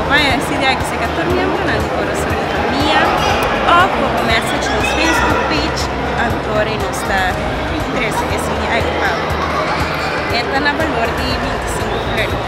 Bo por haña e CD aki serka tur miembronan di Koroson di Famia òf bo por message nos Facebook page anto ora nos ta trese e CD aki pa bo. E ta na balor di 25 florin.